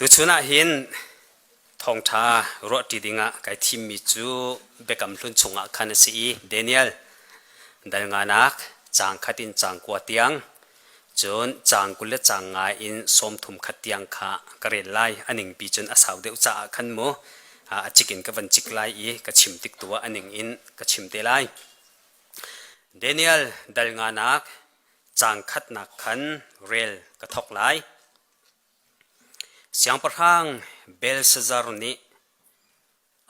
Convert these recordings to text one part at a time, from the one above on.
Tuchun ah hin thawngṭha ruahṭi dingah kai thimmi cu Biakam Hlun chungah khan a si i Daniel dal nganak caang khat in caang kua tiang cun caang 20 le caang nga in 31 tiang kha ka rel lai. A ningpi cun a sau deuh caah khan mu a cik in ka van cik lai i ka chim tik tu ah a ning in ka chim te lai. Daniel dal nganak caang khatnak khan rel ka thawk lai. Siangpahrang Belshazzar nih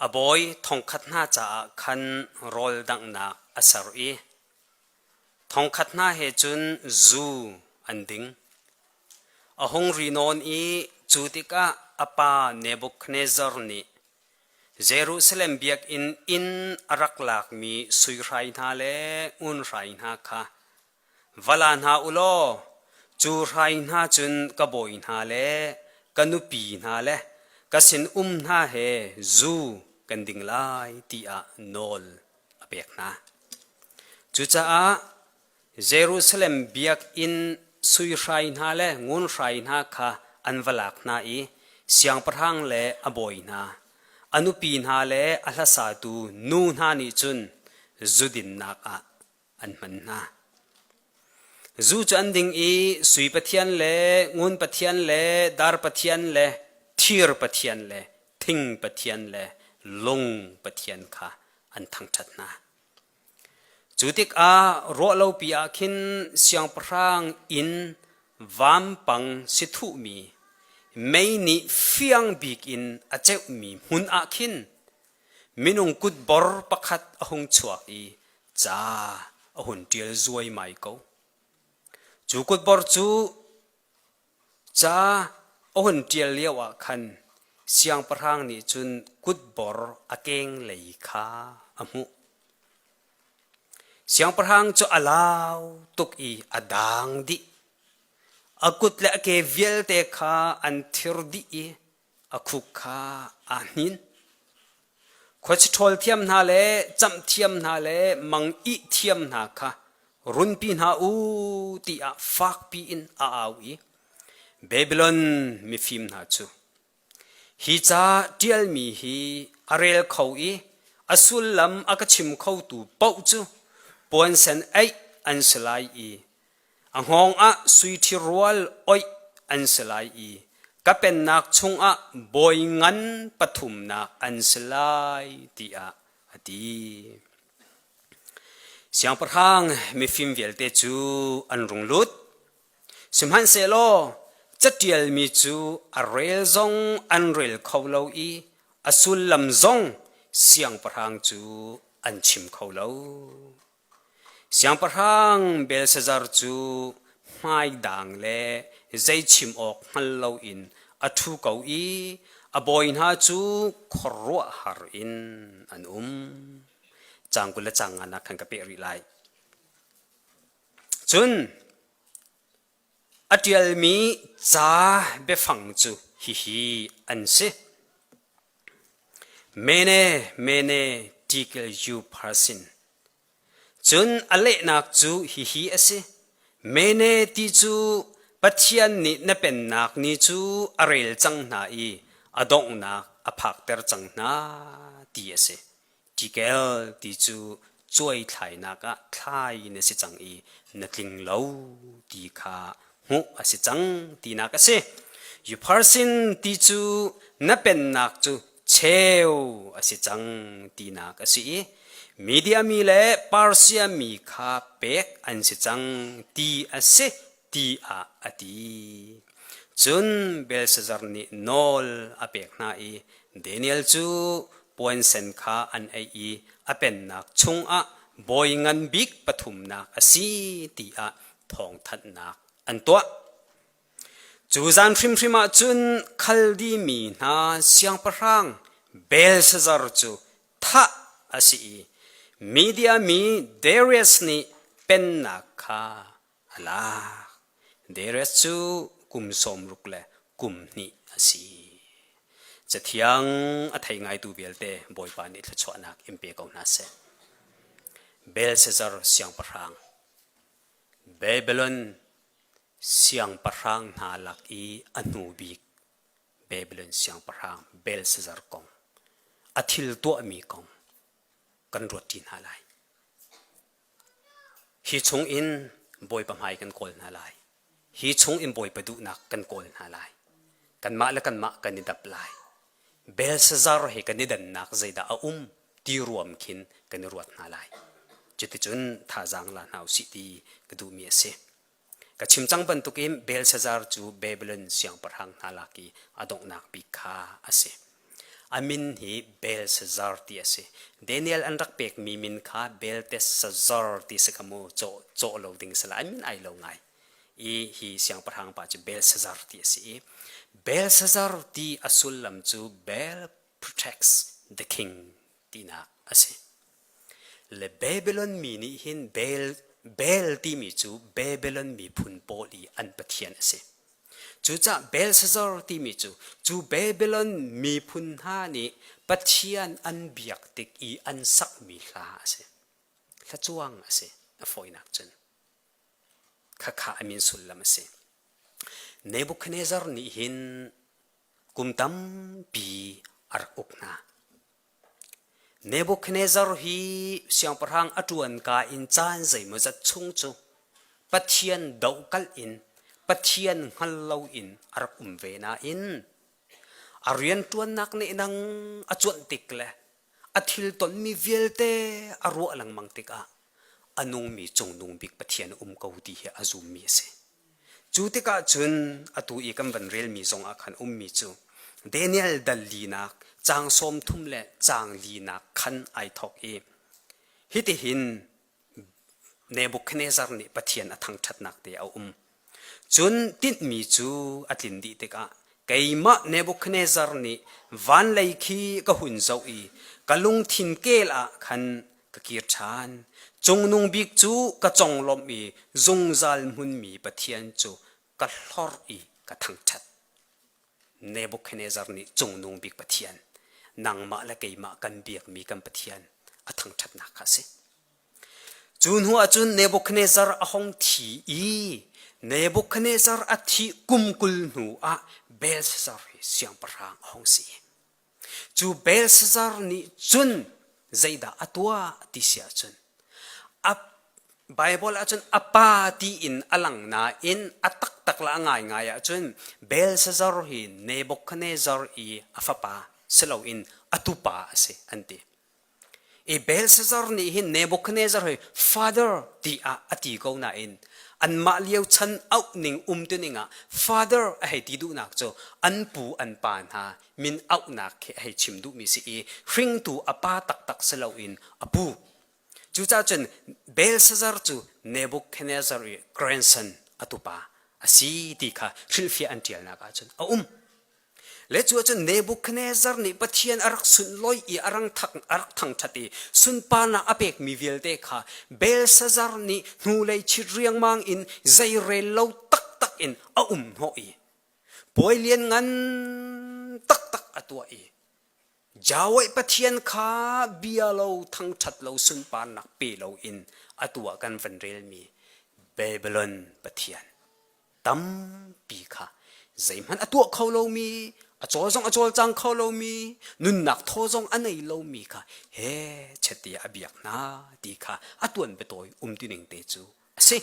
a bawi thongkhat hna caah khan rawl danghnak a ser i thongkhat hna he cun zu an ding. A hung ri nawn i cu tikah a pa Nebuchadnezzar nih Jerusalem biakinn inn a rak lakmi sui hrai hna le ngun hrai hna kha Va la hna u law cu hrai hna cun ka bawi hna le ka nupi hna le ka sinum hna he zu kan ding lai tiah nawl a pek hna. Cucaah Jerusalem biakinn sui hrai hna le ngun hrai hna kha an va lak hna i siangpahrang le a bawi hna, a nupi hna le a hlasatu nu hna nih cun zudinnak ah an hman hna. Zu cu an ding i sui pathian le ngun pathian le dar pathian le thir pathian le thing pathian le lung pathian kha an thangṭhat hna. Cu tikah ruahlopi ah khin siangpahrang inn vampang si thuhmi mei nih fiang bik in a ceuhmi hmun ah khin minung kutbor pakhat a hung chuak i ca a hun ṭial zuaimai ko. Cu kutbor cu ca a hun ṭial lioah khan siangpahrang nih cun kutbor a kenglei kha a hmuh. Siangpahrang cu a lau tuk i a daang dih. A kut le a ke vialte kha an thir dih i a khuk kha aa hnin. Khuachi ṭhawl thiam hna le camh thiam hna le mang ih thiam hna kha runpi hna u tiah fakpi in a au i Babylon mifim hna cu hi ca ṭialmi hi a rel kho i a sullam a ka chim khotu paoh cu puansen aih an si lai i A hngawng ah sui ṭhirual oih an si lai i ka pennak chungah bawi ngan pathumnak an si lai tiah a ti. Siangpahrang mifim vialte cu an rung lut. Sihmanhsehlaw caṭialmi cu a rel zong an rel kho lo i a sullam zong siangpahrang cu an chim kho lo. Siangpahrang Belshazzar cu hmaidang le zei chim awk hngal loin a ṭhu ko i a bawi hna cu khuaruahhar in an um. Caang 20 le caang nganak khan ka peh rih lai. Cun a ṭialmi ca biafang cu hihi an si. Mene, mene, tekel u parsin. Cun a lehnak cu hihi a si: Mene ti cu Pathian nih na pennak ni cu a rel cang hna i a donghnak a phakter cang hna ti a si. Ṭikel ti cu cuaithlainak ah thlai na si cang i na tling lo ti kha hmuh a si cang tinak a si. Upharsin ti cu na pennak cu cheu a si cang tinak a si i Media mi le Persia mi kha pek an si cang ti a si tiah a ti. Cun Belshazzar nih nawl a pek hna i Daniel cu puansen kha an ei i a pennak chungah bawi ngan bik pathumnak a si tiah thawngthanhnak an tuah. Cu zan hrimhrim ah cun Khaldi mi hna siangpahrang Belshazzar cu thah a si i Media mi Darius nih pennak kha a lak. Darius cu kum 60 le kum hnih a si. Cathiang a thei ngaitu vialte Bawipa nih thluachuahnak in pe ko hna seh. Belshazzar siangpahrang Babylon siangpahrang hna lak i a hnu bik. Babylon siangpahrang Belshazzar kong, a thil tuahmi kong kan ruatṭi hna lai. Hi chung in Bawipa hmai kan kawl hna lai. Hi chung in Bawipa duhnak kan kawl hna lai. Kanmah le kanmah kan i dap lai. Belshazzar he kan i dannak zeidah a um ti ruam khin kan i ruat hna lai. Cuticun thazaang la hna usih ti ka duhmi a si. Ka chim cang bantukin Belshazzar cu Babylon siangpahrang hna lak i a donghnak bik kha a si. A min hi Belshazzar ti a si. Daniel an rak pekmi min kha Belteshazzar ti si kha mu cawh, cawh lo ding si la an min ai lo ngai. I hi siangpahrang pa cu Belshazzar ti a si i Belshazzar ti a sullam cu Bel protects the king tinak a si. Le Babylon mi nih hin Bel, Bel timi cu Babylon miphun pawl i an pathian a si. Cucaah Belshazzar timi cu cu Babylon miphun hna nih Pathian an biak tik i an sakmi hla a si. Hlacuang a si a fawinak cun. Khakha a min sullam a si. Nebuchadnezzar nih hin kum tampi a rak uk hna. Nebuchadnezzar hi siangpahrang a ṭuanka in caan zeimawzat chung cu Pathian dohkalh in Pathian hngal loin a rak um ve nain a rianṭuannak nih nang a cuanh tik le a thil tonmi vialte a ruah lengmang tikah a nungmi cungnung bik Pathian a um ko ti hi a zummi a si. Cu tikah cun atu i kan van relmi zongah khan ummi cu Daniel dal linak caang 30 le caang linak khan ai thawk i hitihin Nebuchadnezzar nih Pathian a thangṭhatnak te a um. Cun tinhmi cu a tlin dih tikah keimah Nebuchadnezzar nih van lei khi ka hun zoh i ka lungthin kel ah khan ka kir ṭhan. Cungnung bik cu ka conglawmh i zungzal hmunmi Pathian cu ka hlorh i ka thangṭhat. Nebuchadnezzar nih cungnung bik Pathian, nangmah le keimah kan biakmi kan Pathian a thangṭhatnak kha a si. Cu hnu ah cun Nebuchadnezzar a hung thi i Nebuchadnezzar a thih kum 20 hnu ah Belshazzar hi siangpahrang a hung si. Cu Belshazzar nih cun zeidah a tuah ti si ahcun a Baibal ahcun a pa tiin a lang nain a taktak le a ngaingai ahcun Belshazzar hi Nebuchadnezzar i a fapa si loin a tupa a si an ti. I Belshazzar nih hin Nebuchadnezzar hi father tiah a ti ko nain anmah lio chan auh ning umtuning ah father a hei ti duhnak cu an pu an pa hna min auhnak khi a hei chim duhmi si i hringtu a pa taktak si loin a pu. Cucaah cun Belshazzar cu Nebuchadnezzar i grandson a tupa a si ti kha hrilhfiah an ṭialnak ahcun a um. Le cu ahcun Nebuchadnezzar nih Pathian a rak sunlawi i a rak thangṭhat i sunparnak a pekmi vialte kha Belshazzar nih hnulei chit riangmang in zeirel lo taktak in a um hnawh i puai lianngan taktak a tuah i Yahweh Pathian kha bia lo thangṭhat lo sunparnak pe loin atu ah kan van relmi Babylon Pathian tampi kha zeihmanh a tuah kho lomi a cawl zong a cawlcang kho lomi nunnak thaw zong a nei lomi kha he chet a biak hna ti kha a tuan biatawi um ti ning te cu a si.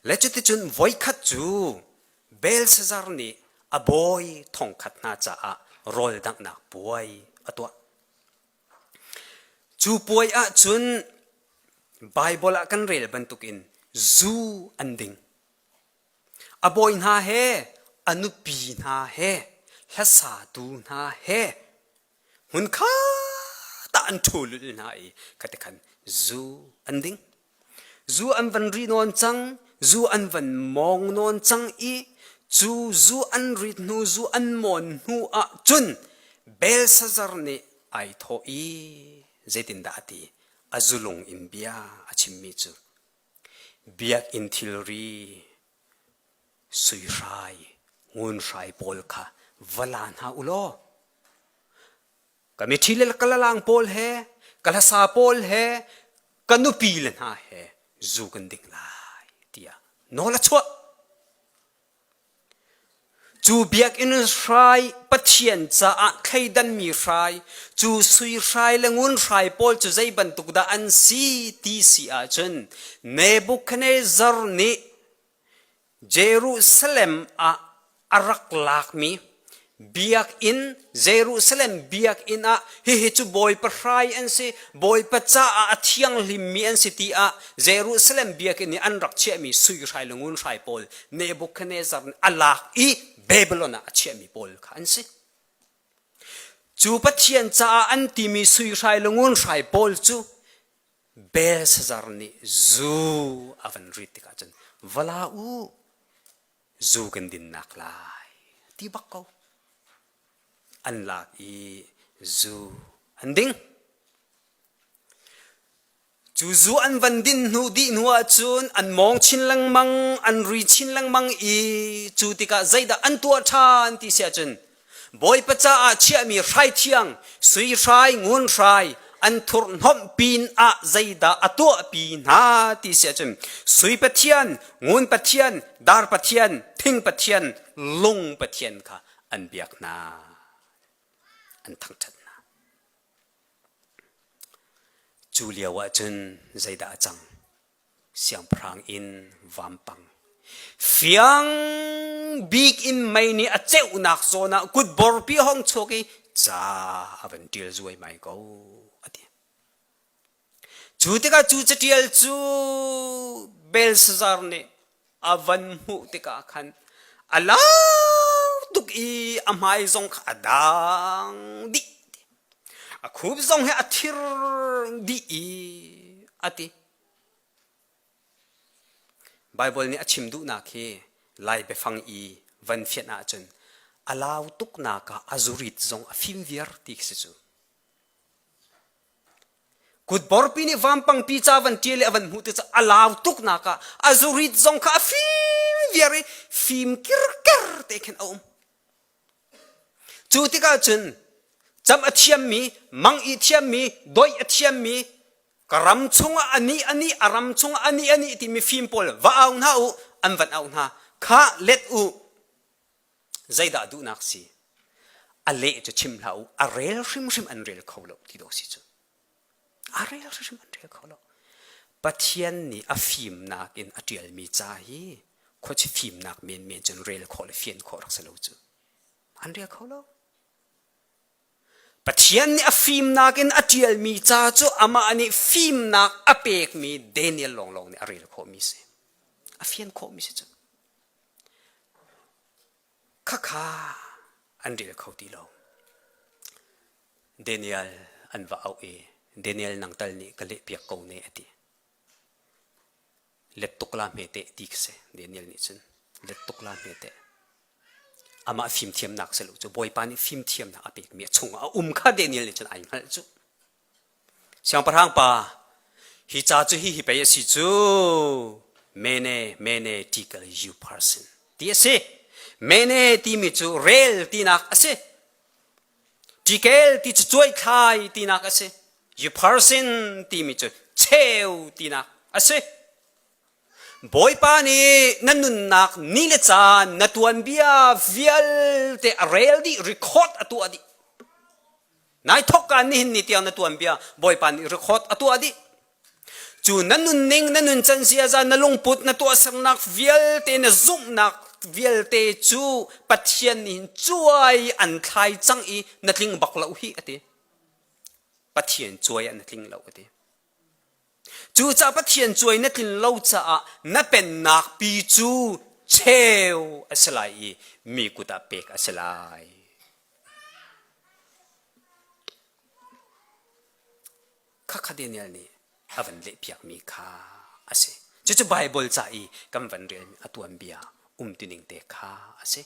Le cuticun voikhat cu Belshazzar nih a bawi thongkhat hna caah rawl danghnak puai a tuah. Cu puai ah cun Baibal ah kan rel bantukin zu an ding. A bawi hna he, a nupi hna he, hlasatu hna he hmunkhat ah an ṭhu lulh hna i khatikhan zu an ding. Zu an van ri nawn cang, zu an van mawng nawn cang i cu zu an rit hnu, zu an mawn hnu ah cun Belshazzar nih ai thawh i zeitindah a ti? A zulung in bia a chimmi cu biakinn thilri sui hrai, ngun hrai pawl kha va la hna u law ka miṭhi le ka lalang pawl he ka hlasa pawl he ka nupi le hna he zu kan ding lai tiah nawl a chuah. Cu biakinn hrai Pathian caah thleidanmi hrai, cu sui hrai le ngun hrai pawl cu zei bantuk dah an si ti si ahcun Nebuchadnezzar nih Jerusalem ah a rak lakmi biakinn Jerusalem biakinn ah hihi cu Bawipa hrai an si, Bawipa caah a thianghlimmi an si tiah Jerusalem biakinn i an rak chiahmi sui hrai le ngun hrai pawl Nebuchadnezzar nih a lak i Babylon ah a chiahmi pawl kha an si. Cu Pathian caah an timi sui hrai le ngun hrai pawl cu Belshazzar nih zu a van rit tikah cun vala u zu kan dinnak lai ti bak ko. An lak i zu an ding. Cu zu an van din hnu dih hnu ahcun an mawng chin lengmang, an ri chin lengmang i cu tikah zeidah an tuah ṭhan ti si ahcun Bawipa caah chiahmi hrai thiang, sui hrai, ngun hrai an thurhhnawmh pin ah zeidah a tuahpi hna ti si ahcun sui pathian, ngun pathian, dar pathian, thing pathian, lung pathian kha an biak hna, an thangṭhat hna. Cu lio ah cun zeidah a cang? Siangpahrang inn vampang fiang bik in mei nih a ceuhnak zawn ah kutborpi a hong chuak i ca a van ṭial zuaimai ko a ti. Cu tikah cu caṭial cu Belshazzar nih a van hmuh tikah khan a lau tuk i a hmai zong kha a dang dih. A khup zong hi a thir dih i a ti. Baibal nih a chim duhnak hi Lai biafang i van fianh ahcun a lau tuknak ah a zurit zong a fim viar ti khi si cu. Kutborpi nih vampangpi ca van ṭial i a van hmuh ti a lau tuknak ah a zurit zong kha a fim viar i fim kirker te khin a um. Cu tikah cun cam a thiammi, mang i thiammi, doih a thiammi, ka ram chungah anih anih, a ram chungah anih anih timi fim pawl va au hna u, an van auh hna. Khah let u. Zeidah duhnak si? A leh cu chim hlah u, a rel hrimhrim an rel kho lo ti dawh si cu. A rel hrimhrim an rel kho lo. Pathian nih a fimnak in a ṭialmi ca hi khuachi fimnak menmen cun rel khawh le fian khawh rak si lo cu. An rel kho lo. Pathian nih a fimnak in a ṭialmi ca cu amah nih fimnak a pekmi Daniel lawnglawng nih a rel khawhmi si. A fian khawhmi si cu. Khakha an rel kho ti lo. Daniel an va auh i Daniel nang tal nih ka lehpiak ko ne a ti. Let tuk la hme teh ti khi si Daniel nih cun let tuk la hme teh. Amah fimthiamnak si lo cu Bawipa nih fimthiamnak a pekmi a chungah a um kha Daniel nih cun ai hngalh cu. Siangpahrang pa, hi ca cu hihi pei a si cu. Mene, mene, tekel upharsin ti a si. Mene timi cu rel tinak a si. Tekel ti cu cuaithlai tinak a si. Upharsin timi cu cheu tinak a si. Bawipa nih na nunnak ni le caan na tuanbia vialte a rel dih, record a tuah dih. Nai thawkka nihin ni tiang na tuanbia Bawipa nih record a tuah dih. Cu na nunning, na nuncan ziaza, na lungput, na tuahsernak vialte, na zumhnak vialte cu Pathian nih hin cuai an thlai cang i na tling bak lo hi a ti. Pathian cuai ah na tling lo a ti. Cucaah Pathian cuai na tlin lo caah na pennak pi cu cheu a si lai i mi kut ah pek a si lai. Khakha Daniel nih a van lehpiakmi kha a si. Cucu Baibal ca i kan van relmi a tuanbia umtuning te kha a si.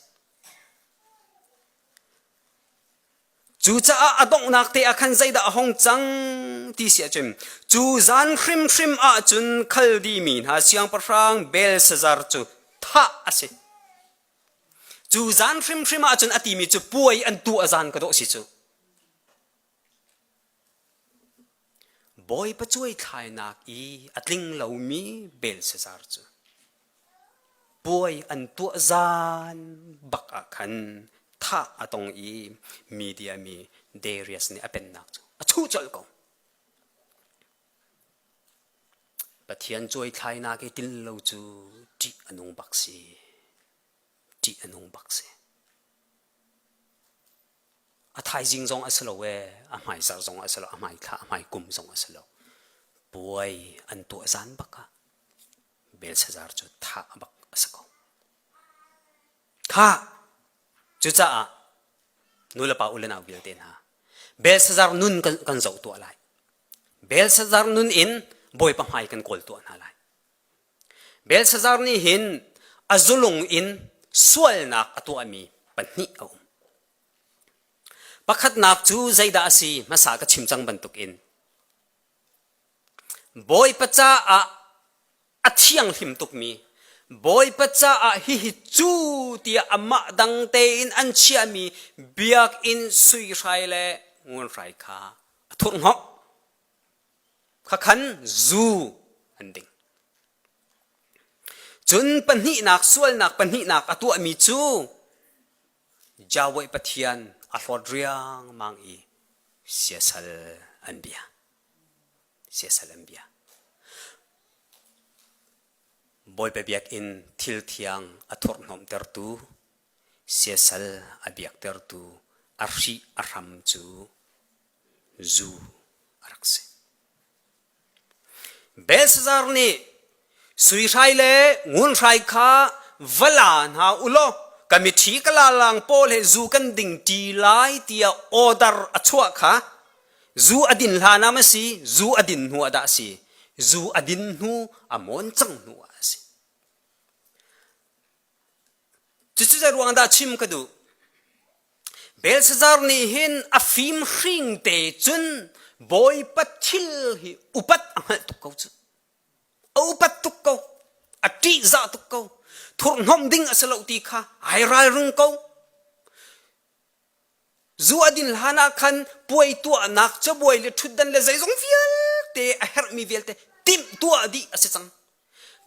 Cucaah a donghnak te ah khan zeidah a hong cang ti si ahcun cu zan hrimhrim ahcun Khaldi mi hna siangpahrang Belshazzar cu thah a si. Cu zan hrimhrim ahcun a timi cu puai an tuah zan ka dawh si cu. Bawipa cuai thlainak i a tling lomi Belshazzar cu. Puai an tuah zan bak ah khan thah a tong i Media mi Darius nih a pennak cu a chuh colh ko. Pathian cuaithlainak i til lo cu ṭih a nung bak si. Ṭih a nung bak si. A thaizing zong a si lo ee, a hmaizarh zong a si lo, a hmaithla, a hmaikum zong a si lo. Puai an tuah zan bak ah Belshazzar cu thah bak a si ko. Khah! Cucaah nulepa u le nau vialte hna, Belshazzar nun kan, kan zoh tuah lai. Belshazzar nun in Bawipa hmai kan kawl tuah hna lai. Belshazzar nih hin a zulung in sualnak a tuahmi pahnih a um. Pakhatnak cu zeidah a si hmasa ka chim cang bantukin Bawipa caah a thianghlim tukmi Bawipa caah hihi cu tiah amah dang tein an chiahmi biakinn sui hrai le ngun hrai kha a thurhhnawmh. Khakhan zu an ding. Cun pahnihnak sualnak pahnihnak a tuahmi cu Yahweh Pathian a hlawt riangmang i siasal an bia. Siasal an bia. Bawipa biakinn thil thiang a thurhhnawmhtertu, siasal a biaktertu a hrih a hram cu zu a rak si. Belshazzar nih sui hrai le ngun hrai kha va la hna u law ka miṭhi ka lalang pawl he zu kan ding ṭi lai tiah order a chuah kha zu a din hlan ah ma si zu a din hnu ah dah a si zu a din hnu a mawn cang hnu ah a si Cucu zei ruang dah chim ka duh? Belshazzar nih hin a fim hring te cun Bawipa thil hi upat a hngalh tuk ko cu. A upat tuk ko. A ṭihzah tuk ko. Thurhhnawmh ding a si lo ti kha ai ralring ko. Zu a din hlan ah khan puai tuahnak cabuai le ṭhutdan le zeizong vialte a herhmi vialte timhtuah dih a si cang.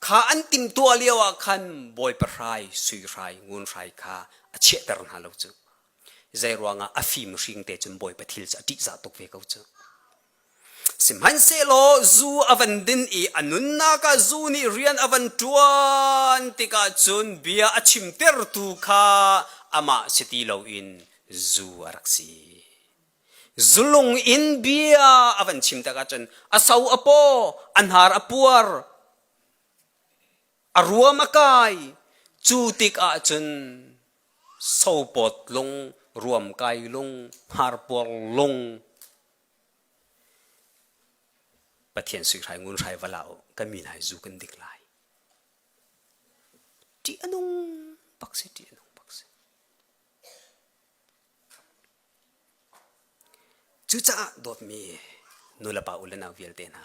Kha an timhtuah lio ah khan Bawipa hrai, sui hrai, ngun hrai kha a chiahter hna lo cu. Zei ruangah a fim hring te cun Bawipa thil cu a ṭihzah tuk ve ko cu. Sihmanhsehlaw zu a van din i a nunnak ah zu nih rian a van ṭuan tikah cun bia a chimtertu kha amah si ti loin zu a rak si. Zulung in bia a van chim tikah cun a so a paw, a hnar a puar, a ruam a kai. Cu tikah cun sopawt lung, ruamkai lung, hnarpuar lung Pathian sui hrai ngun hrai vala u kan mi hna zu kan dik lai. Ṭih a nung bak si, ṭih a nung bak si. Cucaah dawtmi nulepa u le nau vialte hna,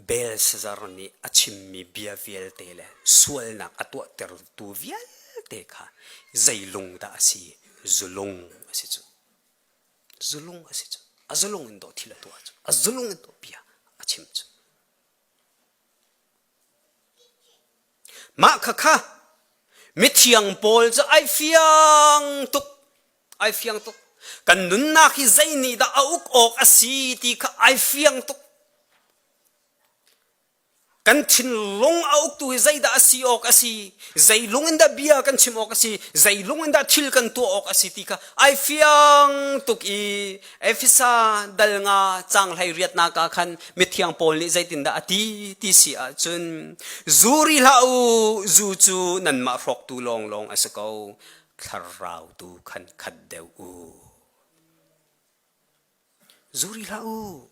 Belshazzar nih a chimmi bia vialte le sualnak a tuahtertu vialte kha zei lung dah a si? Zulung a si cu. Zulung a si cu. A zulung in dawh thil a tuah cu. A zulung in dawh bia a chim cu. Mah khakha mithiang pawl cu ai fiang tuk. Ai fiang tuk. Kan nunnak hi zei nih dah a uk awk a si ti kha ai fiang tuk. Kan thinlung a uktu hi zeidah a si awk a si, zei lung in dah bia kan chim awk a si, zei lung in dah thil kan tuah awk a si ti kha ai fiang tuk i Efesa dal nga cang hlei riatnak ah khan mithiang Paul nih zeitindah a ti ti si ahcun zu ri hlah u, zu cu nanmah hrawktu lawnglawng a si ko, thlarau tu khan khat deuh u. Zu ri hlah u.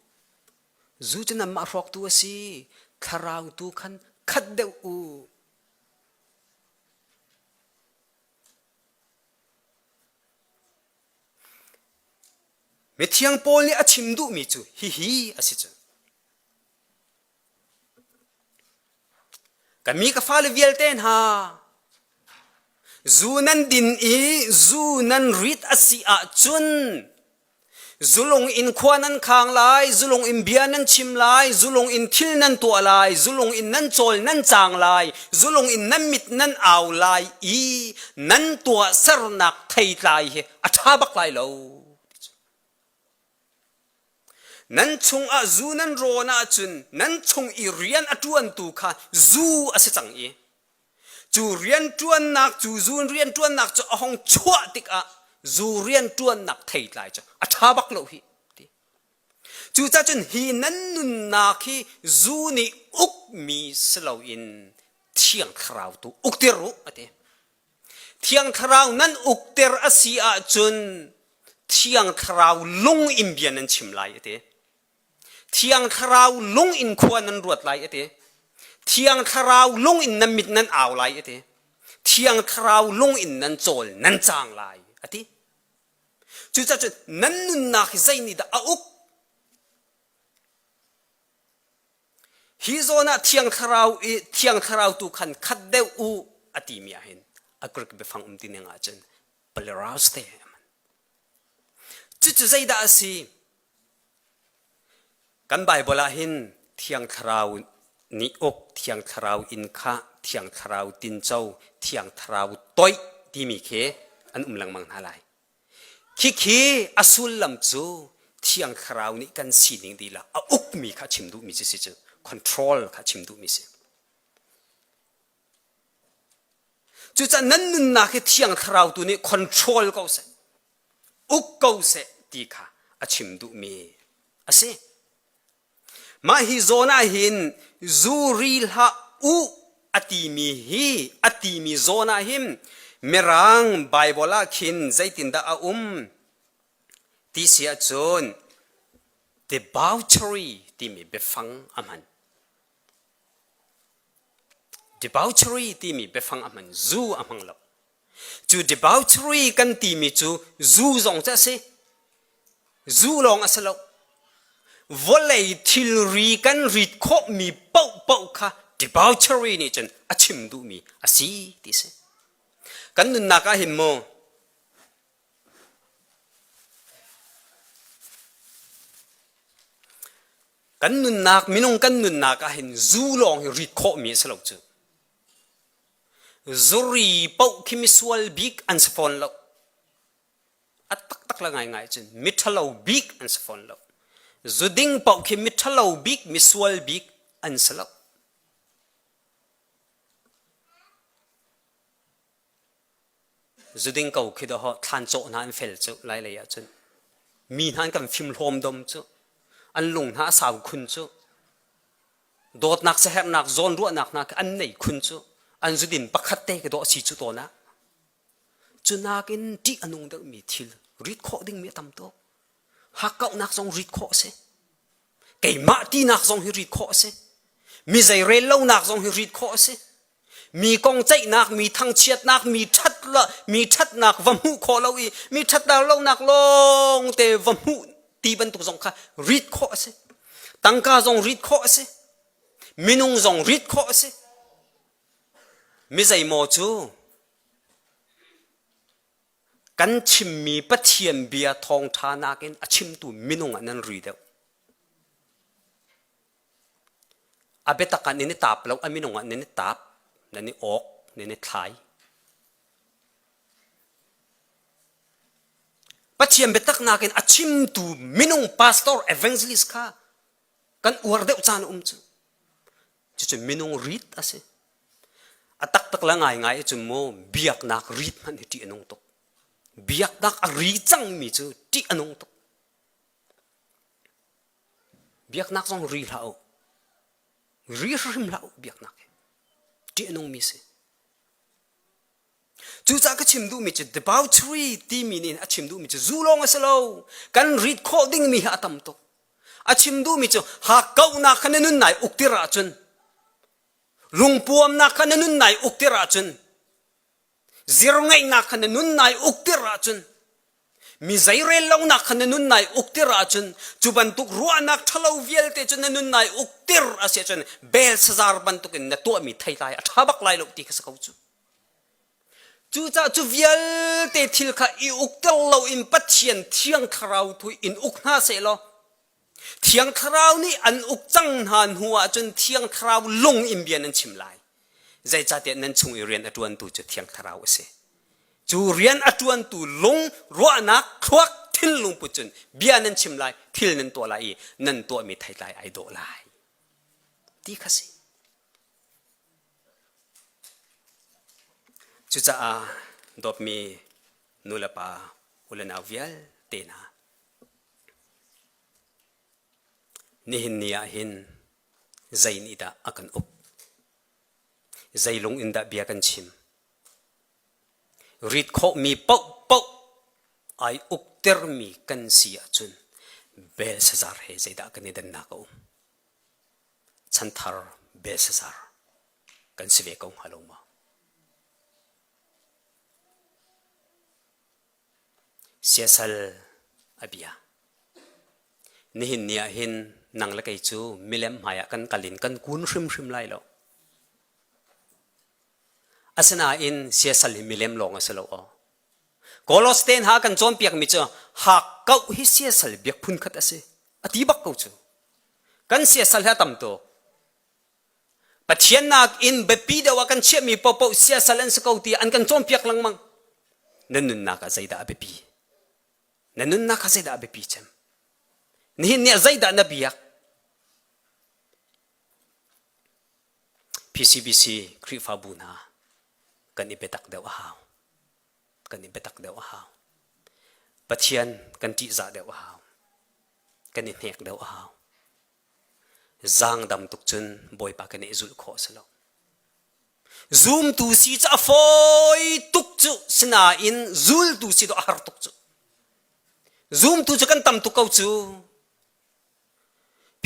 Zu cu nanmah hrawktu a si. Thlarau tu khan khat deuh u. Mithiang Paul nih a chim duhmi cu hihi a si cu. Ka mi ka fale vialte hna, zu nan din i zu nan rit a si ahcun. Zulung in khua nan khang lai, zulung in bia nan chim lai, zulung in thil nan tuah lai, zulung in nan cawl nan caang lai, zulung in nan mit nan au lai i nan tuahsernak theitlai hi a ṭha bak lai lo. Nan chungah zu nan rawn ahcun nan chung i rian a ṭuantu kha zu a si cang i cu rianṭuannak cu zu rianṭuannak cu a hong chuah tikah zu rianṭuannak theitlai cu a ṭha bak lo hi ti. Cucaah cun hi nan nunnak hi zu nih ukmi si loin Thiang Thlarau tu ukter u a ti. Thiang Thlarau nan ukter a si ahcun Thiang Thlarau lung in bia nan chim lai a ti. Thiang Thlarau lung in khua nan ruat lai a ti. Thiang Thlarau lung in nan mit nan au lai a ti. Thiang Thlarau lung in nan cawl nan caang lai a ti. Cucaah cun nan nunnak hi zei nih dah a uk? Hi zawn ah Thiang Thlarau i Thiang Thlarau tu khan khat deuh u a timi ah hin a Greek biafang um ti ning ahcun pleraus te a man. Cucu zeidah a si? Kan Baibal ah hin Thiang Thlarau nih uk, Thiang Thlarau inn kha, Thiang Thlarau tinco, Thiang Thlarau toih timi khi an um lengmang hna lai. Khikhi a sullam cu Thiang Thlarau nih kan sining dihlak a ukmi kha chim duhmi cu si cu control kha chim duhmi si. Cucaah nan nunnak hi Thiang Thlarau tu nih control ko seh. uk ko seh ti kha a chim duhmi a si. Mah hi zawn ah hin zu ri hlah u a timi hi a timi zawn ah hin Mirang Baibal ah khin zeitindah a um ti si ahcun debauchery timi biafang a hman. Debauchery timi biafang a hman, zu a hmang lo. Cu debauchery kan timi cu zu zong cu a si. Zu lawng a si lo. Vawlei thilri kan rit khawhmi paohpaoh kha debauchery nih cun a chim duhmi a si ti si. Kan nunnak ah hin mu kan nunnak minung kan nunnak ah hin zu lawng hi rit khawhmi a si lo cu. Zuri paoh khi misual bik an si fawn lo. A taktak le ngaingai cun miṭhalo bik an si fawn lo. Zuding paoh khi miṭhalo bik, misual bik an si lo. Zuding ko khi dawh thlan cawh hna an fel cu lai lei ahcun. Mi hna an kan fim hlawm dom cu. An lung hna a sau khun cu. Dawtnak siaherhnak zawnruahnak hna khi an nei khun cu an zudin pakhat te ka dawh si cu tawn ah cu nakin ṭih a nung deuhmi thil rit khawh dingmi a tam tuk. Hakkauhnak zong rit khawh a si. Keimah tinak zong hi rit khawh a si. Mi zeirel lonak zong hi rit khawh a si. Mi kong ceihnak, mi thangchiatnak, mi ṭhat mi ṭhatnak va hmuh khawh lo i mi ṭhatnak lonak lawng te va hmuh ti bantuk zong kha rit khawh a si. Tangka zong rit khawh a si. Minung zong rit khawh a si. Mi zeimaw cu kan chimmi Pathian bia thawngṭha nakin a chimtu minung ah nan ri deuh. A biatak ah nan i taap lo, a minung ah nan i taap, nan i awk, nan i thlai. Pathian biatak nakin a chimtu minung pastor evangelist kha kan uar deuh caan a um cu. Cucu minung rit a si. A taktak le ngaingai cun maw biaknak rit hmanh hi ṭih a nung tuk. Biaknak a ri cangmi cu ṭih a nung tuk. Biaknak zong ri hlah u. Ri hrim hlah u biaknak hi. Ṭih a nungmi si. Cucaah ka chim duhmi cu debauchery timi nih a chim duhmi cu zu lawng a si lo. Kan rit khawh dingmi hi a tam tuk. A chim duhmi cu hakkauhnak kha na nun nai uktir ahcun lungpuamnak kha na nun nai uktir ahcun zirngeihnak kha na nun nai uktir ahcun mi zeirel lonak kha na nun nai uktir ahcun cu bantuk ruahnak ṭhalo vialte cu na nun nai uktir a si ahcun Belshazzar bantukin na tuahmi theitlai a ṭha bak lai lo ti kha si ko cu. Cucaah cu vialte thil kha i ukter loin Pathian Thiang Thlarau tu in uk hna sehlaw Thiang Thlarau nih an uk cang hna hnu ahcun Thiang Thlarau lung in bia nan chim lai. Zeicahtiah nan chung i rian a ṭuantu cu Thiang Thlarau a si. Cu rian a ṭuantu lung, ruahnak, thluak, thinlung put cun bia nan chim lai, thil nan tuah lai i nan tuahmi theitlai ai dawh lai. Ti kha si. Cucaah dawtmi nu le pa, u le nau vialte hna, nihin ni ah hin zei nih dah a kan uk? Zei lung in dah bia kan chim? Rit khawhmi paohpaoh ai uktermi kan si ahcun Belshazzar he zeidah kan i dannak a um? Chanthar Belshazzar kan si ve ko hnga lo maw? Siasal a bia. Nihin ni ah hin nang le kei cu milem hmaiah kan kal in kan kun hrimhrim lai lo. Asinain siasal hi milem lawng a si lo aw. Kolos te hna kan cawnpiakmi cu hakkauh hi siasal biak phunkhat a si. A ti bak ko cu. Kan siasal hi a tam tuk. Pathian nakin biapi deuh ah kan chiahmi paohpaoh siasal an si ko ti an kan cawnpiak lengmang. Na nunnak ah zeidah a biapi? Na nunnak ah zeidah a biapi cem? Nihin ni ah zeidah na biak? PCBC Khrihfabu hna kan i biatak deuh a hau. Kan i biatak deuh a hau. Pathian kan ṭihzah deuh a hau. Kan i hnek deuh a hau. Zaangdam tuk cun Bawipa kan i zulh khawh a si lo. Zumtu si cu a fawi tuk cu sinain zultu si cu a har tuk cu. Zumtu cu kan tam tuk ko cu.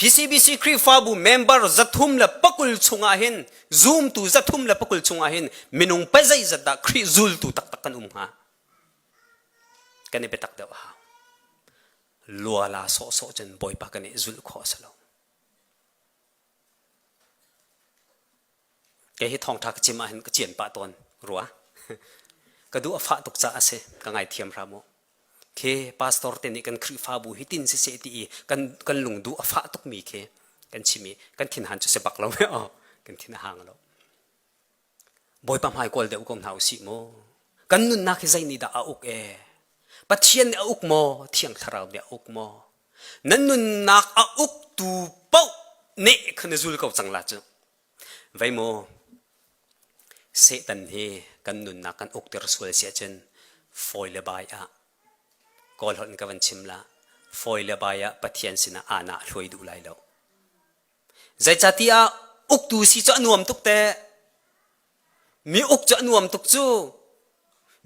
PCBC Khrihfabu member 320 chungah hin zumtu 320 chungah hin minung pa zeizat dah Khrih zultu taktak kan um hnga? Kan i biatak deuh a hau. Luala sawhsawh cun Bawipa kan i zulh khawh a si lo. Kei hi thawngṭha ka chim ahhin ka cian pah tawn rua. Ka duh a fah tuk caah a si. Ka ngaithiam hram u. Khi pastor te nih kan Khrihfabu hi tin siseh ti i kan kan lungduh a fah tukmi khi kan chim i kan thinhan cu si bak lo aw kan thin a hang lo. Bawipa hmai kawl deuh ko hna usih mu. Kan nunnak hi zei nih dah a uk ee? Pathian nih a uk maw? Thiang Thlarau nih a uk maw? Nan nunnak a uktu paoh nih khan na zul ko cang la cu. Vei maw, Satan hi kan nunnak kan ukter sual si ahcun fawi le bai ah Kawl holh in ka van chim la, fawi le bai ah Pathian sinah ana a hluai duh lai lo. Zeicahtiah uktu si cu a nuam tuk teh. Mi uk cu a nuam tuk cu.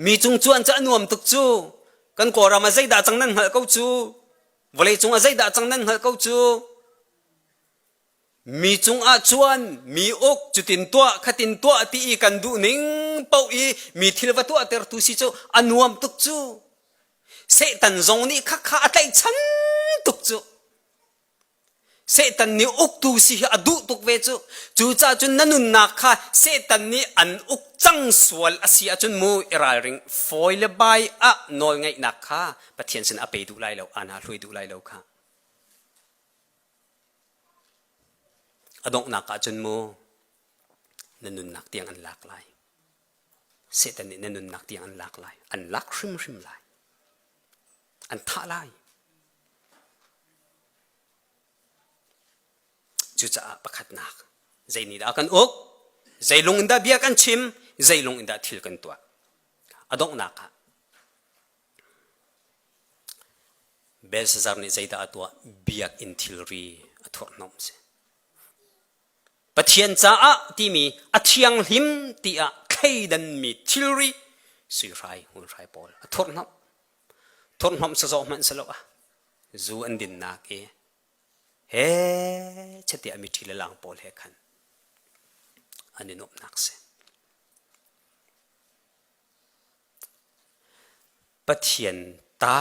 Mi cung cuan cu a nuam tuk cu. Kan Kawlram ah zeidah cang nan hngalh ko cu. Vawleicung ah zeidah cang nan hngalh ko cu. Mi cungah cuan, mi uk, cutin tuah, khatin tuah ti i kan duh ning paoh i mi thil va tuahtertu si cu a nuam tuk cu. Satan zong nih khakha a tlaihchan tuk cu. Satan nih uktu si hi a duh tuk ve cu. Cucaah cun na nunnak kha Satan nih an uk cang sual a si ahcun mu i ralring fawi le bai ah nawlngeihnak kha Pathian sin a pe duh lai lo, ana hluai duh lai lo kha. A donghnak ah cun mu na nunnak tiang an lak lai. Satan nih na nunnak tiang an lak lai. An lak hrimhrim lai. An thah lai. Cucaah pakhatnak, zei nih dah a kan uk? Zei lung in dah bia kan chim? Zei lung in dah thil kan tuah? A donghnak ah Belshazzar nih zeidah a tuah? Biakinn thilri a thurhhnawmh si. Pathian caah timi a thianghlim tiah thleidanmi thilri suihrai hmunhrai pawl a thurhhnawmh. Thurhhnawmh sazawh hmanh si lo ah zu an dinnak i he chatiah miṭhi le lang pawl he khan an i nuamhnak si. Pathian ta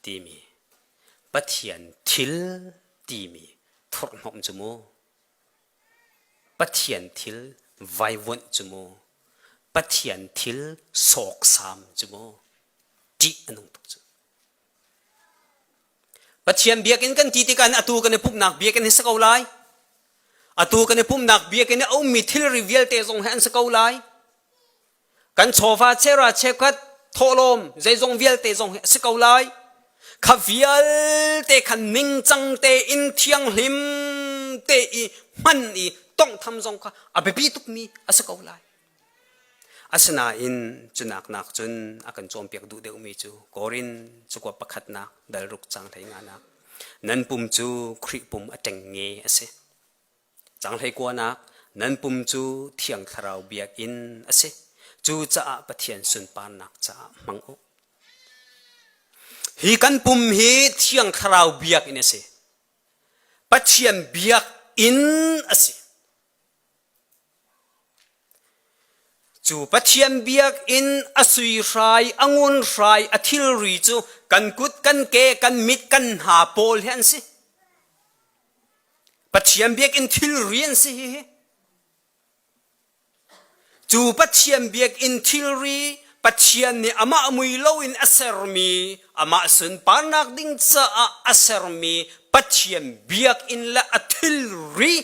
timi Pathian thil timi thurhhnawmh cu mu Pathian thil vaivuanh cu mu. Pathian thil sawksam cu mu ṭih a nung tuk cu. Pathian biakinn kan ti tikah atu kan i pumhnak biakinn hi si ko lai. Atu kan i pumhnak biakinn i a ummi thilri vialte zong hi an si ko lai. Kan chawva chera cheukhat thawhlawm zeizong vialte zong hi a si ko lai. Kha vialte kha ningcang tein thianghlim te i hman i tonghtham zong kha a biapi tukmi a si ko lai. Asinain cunak nak cun a kan cawnpiak duh deuhmi cu Korin cakuat pakhatnak dal ruk cang hlei nganak nan pum cu Khrih pum a ṭengnge a si. Cang hlei kuanak nan pum cu Thiang Thlarau biakinn a si. Cucaah Pathian sunparnak caah hmang u. Hi kan pum hi Thiang Thlarau biakinn a si. Pathian biakinn a si. Cu Pathian biakinn a sui hrai, a ngun hrai, a thilri cu kan kut, kan ke, kan mit, kan hna pawl hi an si. Pathian biakinn thilri an si hihi. Cu Pathian biakinn thilri Pathian nih amah mui loin a sermi, amah sunparnak ding caah a sermi Pathian biakinn le a thilri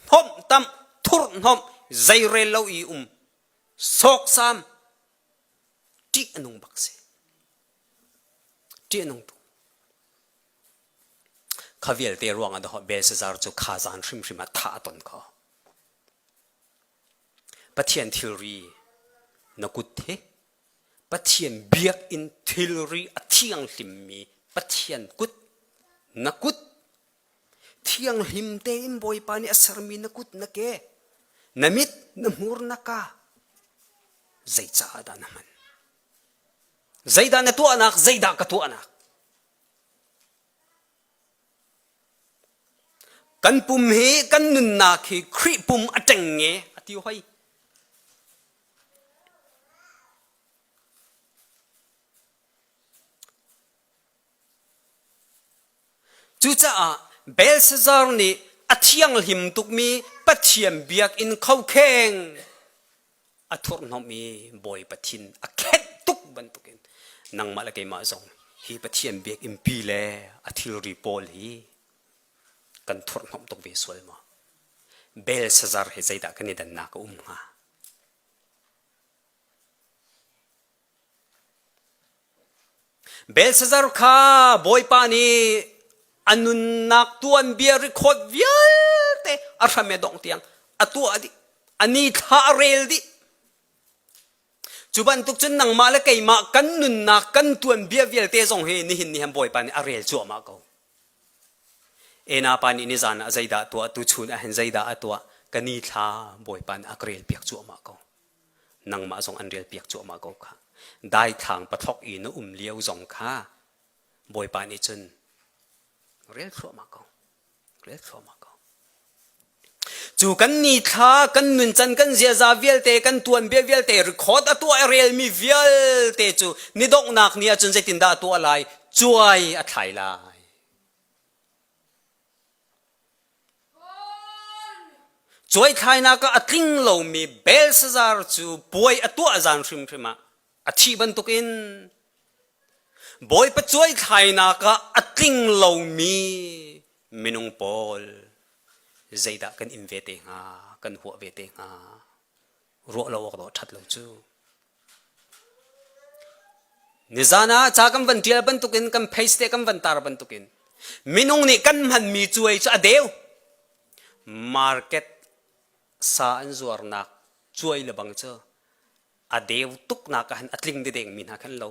hnawmhtamh thurhhnawmh zeirel lo i um sawksam ṭih a nung bak si ṭih a nung tuk kha vialte ruang ah dawh Belshazzar cu kha zan hrimhrim ah thah a ton kho Pathian thilri na kut hi Pathian biakinn thilri a thianghlimmi Pathian kut na kut Thianghlim tein Bawipa nih a sermi na kut na ke, na mit, na hmur, na ka zeicaah dah na hman? Zeidah na tuahnak, zeidah ka tuahnak? Kan pum hi kan nunnak hi Khrih pum a ṭengnge a ti hoi. Cucaah Belshazzar nih a thianghlim tukmi Pathian biakinn khokheng a thurhhnawmh i Bawipa thin a khenh tuk bantukin nangmah le keimah zong hi Pathian biakinnpi le a thilri pawl hi kan thurhhnawmh tuk ve sual maw? Belshazzar he zeidah kan i dannak a um hnga? Belshazzar kha Bawipa nih a nunnak tuanbia record vialte a hram i a dongh tiang a tuah dih. A ni thla a rel dih. Cu bantuk cun nangmah le keimah kan nunnak kan tuanbia vialte zong hi nihin ni han Bawipa nih a rel cuahmah ko. Ena pa nih nizan ah zeidah tuah, tuchun ah hin zeidah a tuah, ka ni thla Bawipa nih a ka rel piak cuahmah ko. Nangmah zong an rel piak cuahmah ko kha. Daithlang pathlok i na um lio zong kha Bawipa nih cun rel thluahmah ko. Rel thluahmah ko. Cu kan nithla, kan nuncan, kan ziaza vialte, kan tuanbia vialte, record a tuah i relmi vialte cu ni donghnak ni ahcun zeitindah a tuah lai? Cuai a thlai lai. Cuaithlainak ah a tling lomi Belshazzar cu puai a tuah zan hrimhrim ah a thih bantukin Bawipa cuaithlainak ah a tling lomi minung pawl zeidah kan in ve te hnga, kan huah ve te hnga? Ruah lo awk dawh ṭhat lo cu. Nizan ah ca kan van ṭial bantukin kan face te kan van tar bantukin minung nih kan hmanmi cuai cu a deu. Market sa an zuarnak cuai le bang cu a deu tuknak ah hin a tling dedengmi hna khan lo.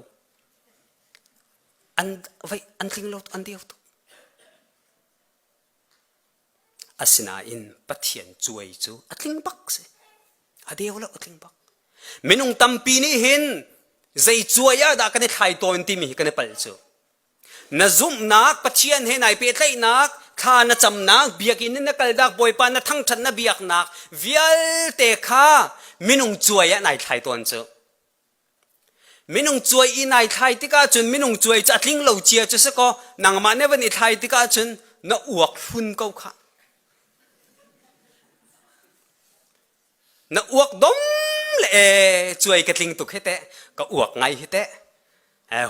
An vai an tling lo an deu tuk. Asinain Pathian cuai cu a tling bak si. A deu lo a tling bak. Minung tampi nih hin zei cuai ah dah kan i thlai tawn timi hi kan i palh cu. Na zumhnak Pathian he nai pehtlaihnak, thla na camnak, biakinn in na kaldak Bawipa na thangṭhat na biaknak vialte kha minung cuai ah nai thlai tawn cu. Minung cuai i nai thlai tikah cun minung cuai cu a tling lo cia cu si kaw nangmah na van i thlai tikah cun na uak hlun ko khah. Na uak dom le. e cuai ka tling tuk hi teh ka uak ngai hi teh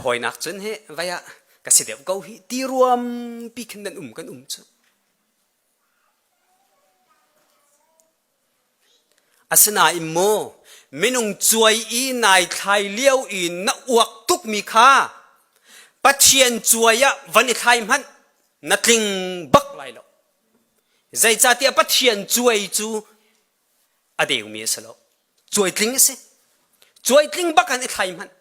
hawinak cun hi vai ah ka si deuh ko hi ti ruam pi khin nan um kan um cu. Asinain maw minung cuai i nai thlai lio i na uak tukmi kha Pathian cuai ah van i thlai hmanh na tling bak lai lo. Zeicahtiah Pathian cuai cu a deumi a si lo. Cuai tling a si. Cuai tling bak an i thlai hmanh.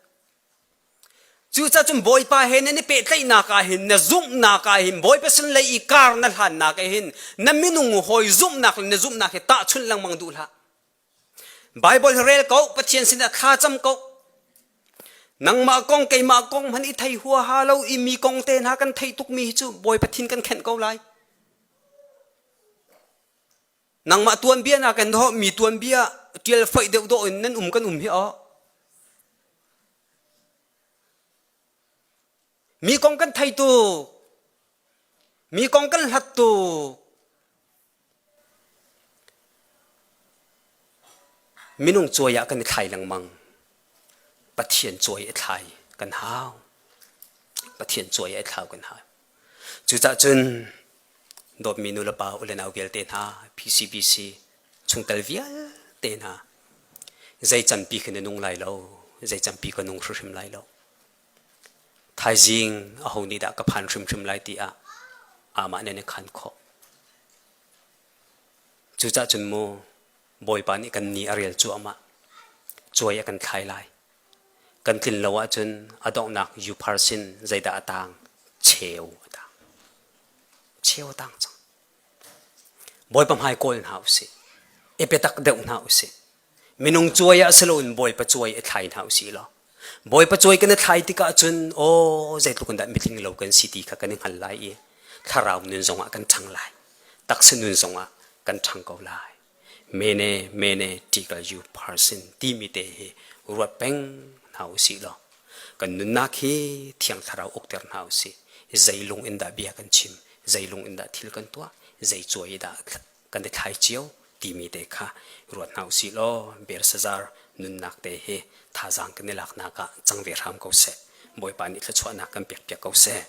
Cucaah cun Bawipa he nan i pehtlaihnak ah hin na zumhnak ah hin Bawipa sin lei i kar na hlannak ah hin na minung hawi zumhnak le na zumhnak hi tahchunh lengmang duh hlah. Bible hi rel ko, Pathian sinah thla cam ko. Nangmah kong keimah kong hmanh i thei huaha lo i mi kong te hna kan theih tukmi hi cu Bawipa thin kan khenh ko lai. Nangmah tuanbia nakin dawh mi tuanbia ṭial foih deuh dawh in nan um kan um hi aw. Mi kong kan thei tuk. Mi kong kan hlat tuk. Minung cuai ah kan i thlai lengmang. Pathian cuai i thlai kan hau. Pathian cuai i thlau kan hau. Cucaah cun dawtmi nu le pa u le nau vialte hna PCBC chungtel vialte hna zei canpi khi na nung lai lo zei canpi ka nung hrimhrim lai lo thaizing aho nih dah ka phan hrimhrim lai ti ah amah nih na khan khawh cucah cun mu Bawipa nih kan ni a rel cuahmah cuai a kan thlai lai Kan tlin lo ahcun a donghnak yupar sin zeidah a tang? Cheu a tang. Cheu a tang cang. Bawipa hmai kawl hna usih. I biatak deuh hna usih. Minung cuai ah si loin Bawipa cuai i thlai hna usih law. Bawipa cuai kan i thlai tikah cun aw zeitluk in dah mitling lo kan si ti kha kan i hngal lai i thlarau nun zongah kan ṭhang lai. Taksa nun zongah kan ṭhang ko lai. Mene mene tical you person timi te hi ruat peng hna usih law kan nunnak hi thiang thlarau ukter hna usih zei lung in dah bia kan chim zei lung in dah thil kan tuah zei cuai dah kan i thlai cio timi te kha ruat hna usih law Belshazzar nunnak te hi thazaang kan i laknak ah cang ve hram ko seh Bawipa nih thluachuahnak kan pek piak ko seh.